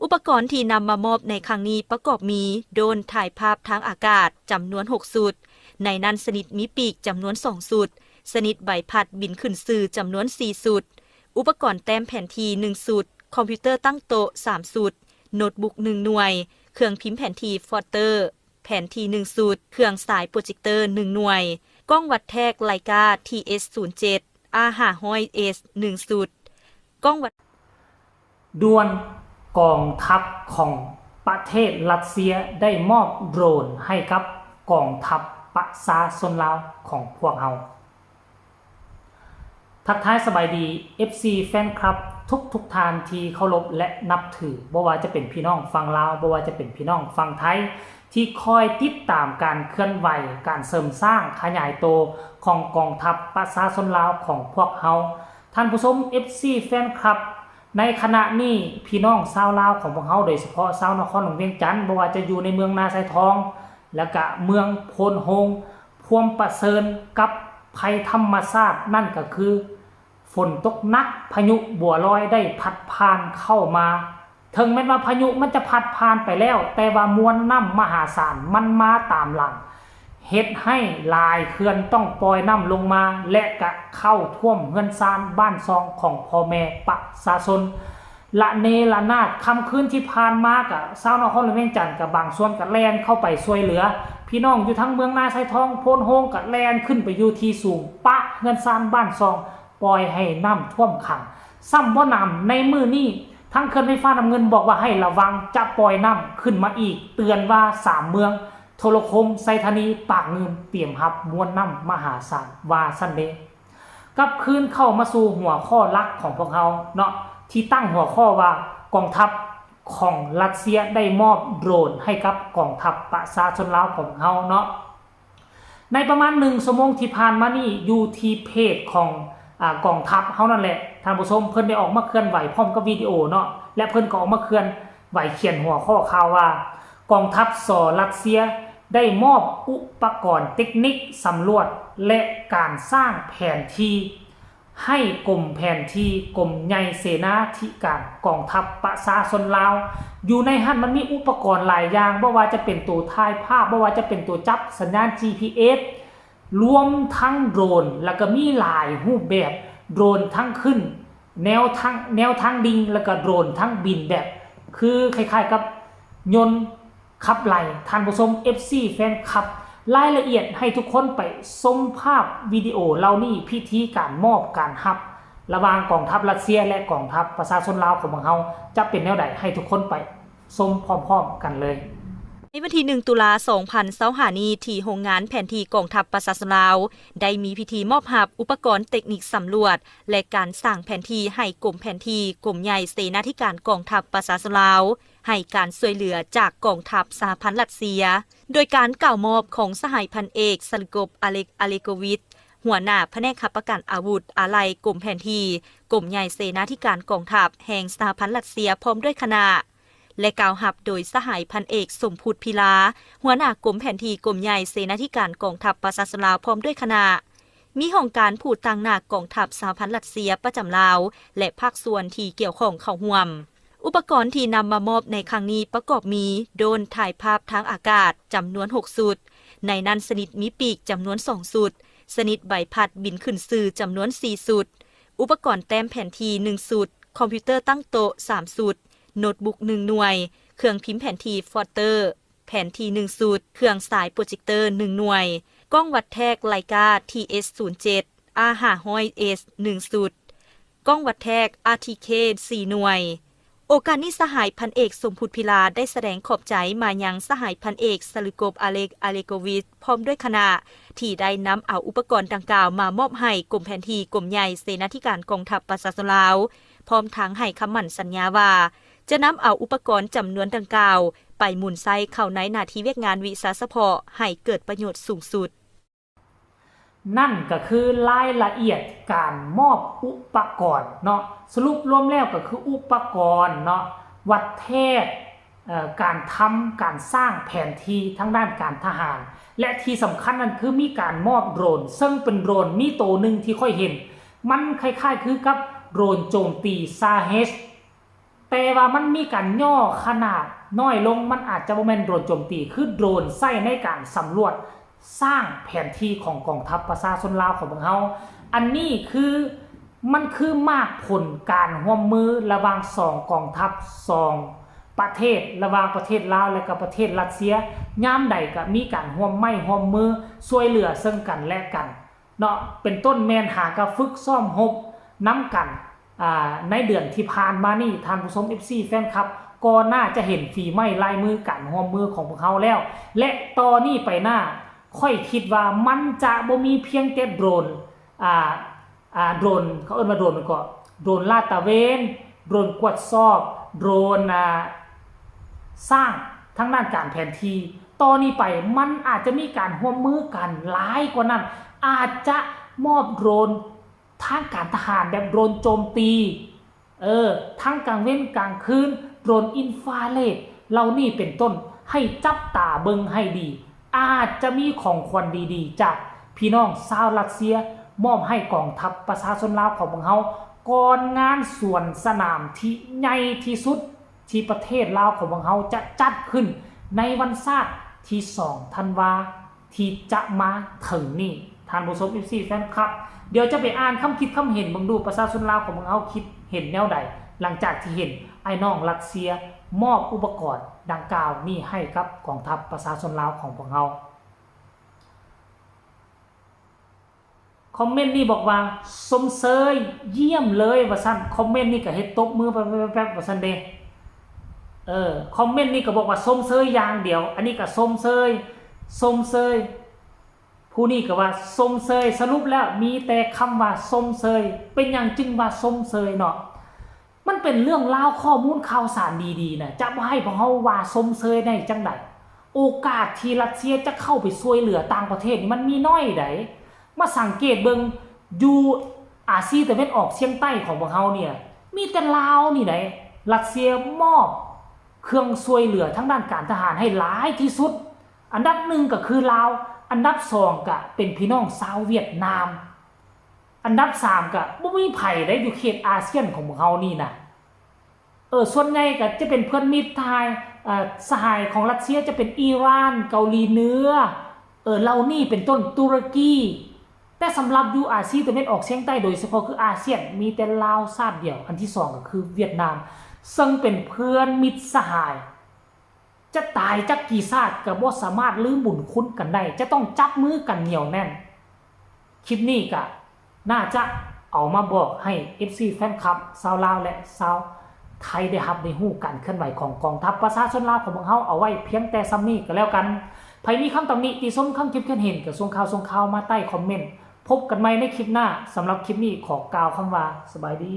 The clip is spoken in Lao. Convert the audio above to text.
ອຸປະກອນທີ່ນຳມາມອບໃນຄັ້ງນີ້ປະກອບມີ ໂດຣນຖ່າຍພາບທາງອາກາດຈຳນວນຫົກຊຸດ, ໃນນັ້ນຊະນິດມີປີກຈຳນວນສອງຊຸດ, ຊະນິດໃບພັດບິນຂຶ້ນຊື່ຈຳນວນສີ່ຊຸດ, ອຸປະກອນແຕ້ມແຜນທີ່ໜຶ່ງຊຸດ, ຄອມພິວເຕີຕັ້ງໂຕະສາມຊຸດ, ໂນດບຸກໜຶ່ງໜ່ວຍ, ເຄື່ອງພິມແຜນທີ່ຟອດເຕີ ແຜນທີ່ໜຶ່ງຊຸດ, ເຄື່ອງສາຍໂປຣເຈັກເຕີໜຶ່ງໜ່ວຍ, ກ້ອງວັດແທກໄລກາ ທີເອັສສູນເຈັດ ອາຫ້າຮ້ອຍເອັສໜຶ່ງຊຸດ, ກ້ອງວັດ ດ່ວນ! ກອງທັບຂອງປະເທດຣັດເຊຍໄດ້ມອບໂດຣນໃຫ້ກັບກອງທັບປະຊາຊົນລາວຂອງພວກເຮົາ. ທັກທາຍສະບາຍດີ ເອັຟຊີ ແຟນຄລັບ ທຸກໆທ່ານທີ່ເຄົາລົບ ແລະ ນັບຖື, ບໍ່ວ່າຈະເປັນພີ່ນ້ອງຝັ່ງລາວ, ບໍ່ວ່າຈະເປັນພີ່ນ້ອງຝັ່ງໄທ ທີ່ຄອຍຕິດຕາມການເຄື່ອນໄຫວ, ການເສີມສ້າງຂະຫຍາຍໂຕຂອງກອງທັບປະຊາຊົນລາວຂອງພວກເຮົາ. ທ່ານຜູ້ຊົມ ເອັຟຊີ ແຟນຄລັບ, ໃນຂະນະນີ້ພີ່ນ້ອງຊາວລາວຂອງພວກເຮົາ, ໂດຍສະເພາະຊາວນະຄອນຫຼວງວຽງຈັນ, ບໍ່ວ່າຈະຢູ່ໃນເມືອງນາຊາຍທອງ ແລະ ກະເມືອງໂພນໂຮງ, ພວມປະເຊີນກັບໄພທຳມະຊາດ, ນັ້ນກໍຄືຝົນຕົກໜັກ, ພາຍຸບົວລອຍໄດ້ພັດຜ່ານເຂົ້າມາ. ເຖິງແມ່ນວ່າພາຍຸມັນຈະພັດຜ່ານໄປແລ້ວ, ແຕ່ວ່າມວນນ້ຳມະຫາສານມັນມາຕາມຫຼັງ, ເຮັດໃຫ້ຫຼາຍເຂື່ອນຕ້ອງປ່ອຍນ້ຳລົງມາ ແລະ ກະເຂົ້າຖ້ວມເຮືອນຊານບ້ານຊ່ອງຂອງພໍ່ແມ່ປະຊາຊົນ ລະເນລະນາດ. ຄ່ຳຄືນທີ່ຜ່ານມາກະຊາວນະຄອນຫຼວງວຽງຈັນກະບາງສ່ວນກະແລ່ນເຂົ້າໄປຊ່ວຍເຫຼືອ, ພີ່ນ້ອງຢູ່ທາງເມືອງນາຊາຍທອງ, ໂພນໂຮງກະແລ່ນຂຶ້ນໄປຢູ່ທີ່ສູງ, ປະເຮືອນຊານບ້ານຊ່ອງ, ປ່ອຍໃຫ້ນ້ຳຖ້ວມຂັງ. ຊ້ຳບໍ່ໜຳ, ໃນມື້ນີ້ທາງເຂື່ອນໄຟຟ້ານ້ຳເງິນບອກວ່າໃຫ້ລະວັງ, ຈະປ່ອຍນ້ຳຂຶ້ນມາອີກ, ເຕືອນວ່າສາມເມືອງ ໂທລະຄົມ, ໄຊທານີ, ປາກງື່ມ ຕຽມຮັບມວນນ້ຳມະຫາສານ, ວ່າຊັ້ນເດ. ກັບຄືນເຂົ້າມາສູ່ຫົວຂໍ້ຫຼັກຂອງພວກເຮົາເນາະ, ທີ່ຕັ້ງຫົວຂໍ້ວ່າ ກອງທັບຂອງຣັດເຊຍໄດ້ມອບໂດຣນໃຫ້ກັບກອງທັບປະຊາຊົນລາວຂອງເຮົາເນາະ. ໃນປະມານໜຶ່ງຊົ່ວໂມງທີ່ຜ່ານມານີ້, ຢູ່ທີ່ເພຈຂອງ ອາ ກອງທັບເຮົານັ້ນແຫຼະ ທ່ານຜູ້ຊົມ, ເພິ່ນໄດ້ອອກມາເຄື່ອນໄຫວພ້ອມກັບວິດີໂອເນາະ ແລະ ເພິ່ນກໍອອກມາເຄື່ອນໄຫວຂຽນຫົວຂໍ້ຂ່າວວ່າ ກອງທັບ ສ ຣັດເຊຍ ໄດ້ມອບອຸປະກອນເຕັກນິກສຳຫຼວດ ແລະ ການສ້າງແຜນທີ່ ໃຫ້ກົມແຜນທີ່ ກົມໃຫຍ່ເສນາທິການກອງທັບປະຊາຊົນລາວ. ຢູ່ໃນຫັ້ນມັນມີອຸປະກອນຫຼາຍຢ່າງ, ບໍ່ວ່າຈະເປັນໂຕຖ່າຍພາບ, ບໍ່ວ່າຈະເປັນໂຕຈັບສັນຍານ ຈີພີເອສ, ລວມທັງໂດຣນ, ແລ້ວກໍມີຫຼາຍຮູບແບບ, ໂດຣນທັງຂຶ້ນ ແນວທາງ, ແນວທາງດິ່ງ, ແລ້ວກໍໂດຣນທັງບິນແບບ ຄືຄ້າຍໆກັບຍົນ ຂັບໄລ່. ທ່ານຜູ້ຊົມ ເອັຟຊີ ແຟນຄລັບ, ລາຍລະອຽດໃຫ້ທຸກຄົນໄປຊົມພາບວິດີໂອເຫຼົ່ານີ້, ພິທີການມອບການຮັບລະຫວ່າງກອງທັບຣັດເຊຍ ແລະ ກອງທັບປະຊາຊົນລາວຂອງພວກເຮົາ ຈະເປັນແນວໃດ, ໃຫ້ທຸກຄົນໄປຊົມພ້ອມໆກັນເລີຍ. ໃນວັນທີໜຶ່ງ ຕຸລາ ສອງພັນຊາວຫ້ານີ້, ທີ່ໂຮງງານແຜນທີ່ກອງທັບປະຊາຊົນລາວ ໄດ້ມີພິທີມອບຮັບອຸປະກອນເຕັກນິກສຳຫຼວດ ແລະ ການສ້າງແຜນທີ່ໃຫ້ກົມແຜນທີ່ ກົມໃຫຍ່ເສນາທິການກອງທັບປະຊາຊົນລາວ ໃຫ້ການຊ່ວຍເຫຼືອຈາກກອງທັບສະຫະພັນຣັດເຊຍ, ໂດຍການກ່າວມອບຂອງສະຫາຍພັນເອກ ສະລິກົບ ອາເລັກ ອາເລໂກວິດ ຫົວໜ້າພະແນກຮັບປະກັນອາວຸດອາໄຫຼ່ກົມແຜນທີ່ ກົມໃຫຍ່ເສນາທິການກອງທັບແຫ່ງສະຫະພັນຣັດເຊຍ ພ້ອມດ້ວຍຄະນະ ແລະ ກ່າວຮັບໂດຍສະຫາຍພັນເອກ ສົມພຸດ ພິລາ ຫົວໜ້າກົມແຜນທີ່ ກົມໃຫຍ່ເສນາທິການກອງທັບປະຊາຊົນລາວ ພ້ອມດ້ວຍຄະນະ. ມີຫ້ອງການຜູ້ຕາງໜ້າກອງທັບສະຫະພັນຣັດເຊຍປະຈຳລາວ ແລະ ພາກສ່ວນທີ່ກ່ຽວຂ້ອງເຂົ້າຮ່ວມ. ອຸປະກອນທີ່ນຳມາມອບໃນຄັ້ງນີ້ປະກອບມີ ໂດຣນຖ່າຍພາບທາງອາກາດຈຳນວນຫົກຊຸດ, ໃນນັ້ນຊະນິດມີປີກຈຳນວນສອງຊຸດ, ຊະນິດໃບພັດບິນຂຶ້ນຊື່ຈຳນວນສີ່ຊຸດ, ອຸປະກອນແຕ້ມແຜນທີ່ໜຶ່ງຊຸດ, ຄອມພິວເຕີຕັ້ງໂຕະສາມຊຸດ, ໂນດບຸກໜຶ່ງໜ່ວຍ, ເຄື່ອງພິມແຜນທີ່ຟອດເຕີ ແຜນທີ່ໜຶ່ງຊຸດ, ເຄື່ອງສາຍໂປຣເຈັກເຕີໜຶ່ງໜ່ວຍ, ກ້ອງວັດແທກໄລກາ ທີເອັສສູນເຈັດ ອາຫ້າຮ້ອຍເອັສໜຶ່ງຊຸດ, ກ້ອງວັດແທກ ອາທີເຄ ສີ່ໜ່ວຍ. ໂອກາດນີ້ ສະຫາຍພັນເອກ ສົມພຸດ ພິລາ ໄດ້ສະແດງຂອບໃຈມາຍັງສະຫາຍພັນເອກ ສະລິກົບ ອາເລັກ ອາເລໂກວິດ ພ້ອມດ້ວຍຄະນະ ທີ່ໄດ້ນຳເອົາອຸປະກອນດັ່ງກ່າວມາມອບໃຫ້ກົມແຜນທີ່ ກົມໃຫຍ່ເສນາທິການກອງທັບປະຊາຊົນລາວ, ພ້ອມທັງໃຫ້ຄຳໝັ້ນສັນຍາວ່າ ຈະນຳເອົາອຸປະກອນຈຳນວນດັ່ງກ່າວ ໄປໝູນໃຊ້ເຂົ້າໃນໜ້າທີ່ວຽກງານວິຊາສະເພາະໃຫ້ເກີດປະໂຫຍດສູງສຸດ. ນັ້ນກໍຄືລາຍລະອຽດການມອບອຸປະກອນເນາະ, ສະຫຼຸບລວມແລ້ວກໍຄືອຸປະກອນເນາະ, ວັດແທກ, ເອີ່, ການທຳ, ການສ້າງແຜນທີ່ທາງດ້ານການທະຫານ ແລະ ທີ່ສຳຄັນນັ້ນຄືມີການມອບໂດຣນ, ເຊິ່ງເປັນໂດຣນ, ມີໂຕໜຶ່ງທີ່ຂ້ອຍເຫັນ, ມັນຄ້າຍໆຄືກັບໂດຣນໂຈມຕີ ຊາເຮດ ແຕ່ວ່າມັນມີການຫຍໍ້ຂະໜາດນ້ອຍລົງ, ມັນອາດຈະບໍ່ແມ່ນໂດຣນໂຈມຕີ ຄືໂດຣນໃຊ້ໃນການສຳຫຼວດສ້າງແຜນທີ່ຂອງກອງທັບປະຊາຊົນລາວຂອງພວກເຮົາ. ອັນນີ້ຄື ມັນຄືໝາກຜົນການຮ່ວມມືລະຫວ່າງສອງກອງທັບ ສອງປະເທດ ລະຫວ່າງປະເທດລາວ ແລະ ກໍປະເທດຣັດເຊຍ. ຍາມໃດກໍມີການຮ່ວມໄມ້ຮ່ວມມື ຊ່ວຍເຫຼືອເຊິ່ງກັນແລະກັນເນາະ, ເປັນຕົ້ນແມ່ນຫາກໍຝຶກຊ້ອມຮົບນຳກັນ ອ່າ ໃນເດືອນທີ່ຜ່ານມານີ້. ທ່ານຜູ້ຊົມ ເອັຟຊີ ແຟນຄລັບ ກໍໜ້າຈະເຫັນຝີໄມ້ລາຍມືການຮ່ວມມືຂອງພວກເຮົາແລ້ວ ແລະ ຕໍ່ນີ້ໄປໜ້າ ຂ້ອຍຄິດວ່າມັນຈະບໍ່ມີພຽງແຕ່ໂດຣນ ອ່າ ອ່າ ໂດຣນ ເຂົາເອີ້ນວ່າໂດຣນຫຍັງເກາະ ໂດຣນລາດຕະເວນ, ໂດຣນກວດສອບ, ໂດຣນ ອ່າ ສ້າງທາງດ້ານການແຜນທີ່. ຕໍ່ນີ້ໄປມັນອາດຈະມີການຮ່ວມມືກັນຫຼາຍກວ່ານັ້ນ, ອາດຈະມອບໂດຣນທາງການທະຫານແບບໂດຣນໂຈມຕີ ເອີ ທັງກາງເວັນກາງຄືນ, ໂດຣນອິນຟາເຣດເຫຼົ່ານີ້ເປັນຕົ້ນ, ໃຫ້ຈັບຕາເບິ່ງໃຫ້ດີ. ອາດຈະມີຂອງຂວັນດີໆຈາກພີ່ນ້ອງຊາວຣັດເຊຍ ມອບໃຫ້ກອງທັບປະຊາຊົນລາວຂອງພວກເຮົາ ກ່ອນງານສວນສະໜາມທີ່ໃຫຍ່ທີ່ສຸດທີ່ປະເທດລາວຂອງພວກເຮົາຈະຈັດຂຶ້ນໃນວັນຊາດທີສອງທັນວາ ທີ່ຈະມາເຖິງນີ້. ທ່ານຜູ້ຊົມ ເອັຟຊີ ແຟນຄລັບ ດຽວຈະໄປອ່ານຄຳຄິດຄຳເຫັນເບິ່ງດູ ປະຊາຊົນລາວຂອງພວກເຮົາຄິດເຫັນແນວໃດ ຫຼັງຈາກທີ່ເຫັນອ້າຍນ້ອງຣັດເຊຍມອບອຸປະກອນດັ່ງກ່າວນີ້ໃຫ້ກັບກອງທັບປະຊາຊົນລາວຂອງພວກເຮົາ. ຄອມເມັນນີ້ບອກວ່າ ຊົມເຊີຍ ຢ້ຽມເລີຍ ວ່າຊັ້ນ. ຄອມເມັນນີ້ກໍເຮັດຕົບມືແປັບໆວ່າຊັ້ນເດ້. ເອີ ຄອມເມັນນີ້ກໍບອກວ່າ ຊົມເຊີຍຢ່າງດຽວ, ອັນນີ້ກໍຊົມເຊີຍ ຊົມເຊີຍ, ຜູ້ນີ້ກໍວ່າຊົມເຊີຍ. ສະຫຼຸບແລ້ວມີແຕ່ຄຳວ່າຊົມເຊີຍ. ເປັນຫຍັງຈຶ່ງວ່າຊົມເຊີຍເນາະ? ມັນເປັນເລື່ອງລາວຂໍ້ມູນຂ່າວສານດີໆນະ, ຈະບໍ່ໃຫ້ພວກເຮົາວ່າຊົມເຊີຍໄດ້ຈັ່ງໃດ? ໂອກາດທີ່ຣັດເຊຍຈະເຂົ້າໄປຊ່ວຍເຫຼືອຕ່າງປະເທດນີ້ມັນມີໜ້ອຍໃດ໋. ມາສັງເກດເບິ່ງຢູ່ອາຊີຕາເວັນອອກສຽງໃຕ້ຂອງພວກເຮົານີ້ ມີແຕ່ລາວນີ້ໃດ໋ ຣັດເຊຍມອບເຄື່ອງຊ່ວຍເຫຼືອທາງດ້ານການທະຫານໃຫ້ຫຼາຍທີ່ສຸດ. ອັນດັບໜຶ່ງກໍຄືລາວ, ອັນດັບສອງກໍເປັນພີ່ນ້ອງຊາວຫວຽດນາມ, ອັນດັບສາມກໍບໍ່ມີໃຜໃດ໋ ຢູ່ເຂດອາຊຽນຂອງພວກເຮົານີ້ນະ. ເອີ ສ່ວນໃຫຍ່ກໍຈະເປັນເພື່ອນມິດທາຍ ເອີ ສະຫາຍຂອງຣັດເຊຍ ຈະເປັນອີຣານ, ເກົາຫຼີເໜືອ ເອີ ເຫຼົ່ານີ້ເປັນຕົ້ນ, ຕຸລະກີ. ແຕ່ສຳລັບຢູ່ອາຊີຕາເວັນອອກສຽງໃຕ້ ໂດຍສະເພາະຄືອາຊຽນ ມີແຕ່ລາວຊາດດຽວ, ອັນທີສອງກໍຄືຫວຽດນາມ ເຊິ່ງເປັນເພື່ອນມິດສະຫາຍ ຈະຕາຍຈັກກີ່ຊາດກໍບໍ່ສາມາດລືມບຸນຄຸນກັນໄດ້, ຈະຕ້ອງຈັບມືກັນໜຽວແໜ້ນ. ຄລິບນີ້ກະໜ້າຈະເອົາມາບອກໃຫ້ເອັຟຊີແຟນຄລັບຊາວລາວ ແລະ ຊາວໄທໄດ້ຮັບໄດ້ຮູ້ການເຄື່ອນໄຫວຂອງກອງທັບປະຊາຊົນລາວຂອງພວກເຮົາເອົາໄວ້ພຽງແຕ່ສ່ຳນີ້ກໍແລ້ວກັນ. ໃຜມີຄຳຕຳໜິຕິຊົມ, ຄຳຄິດຄວາມເຫັນ ກໍສົ່ງຂ່າວສົ່ງຂ່າວມາໃຕ້ຄອມເມັນ. ພົບກັນໃໝ່ໃນຄລິບໜ້າ. ສຳລັບຄລິບນີ້ຂໍກ່າວຄຳວ່າ ສະບາຍດີ.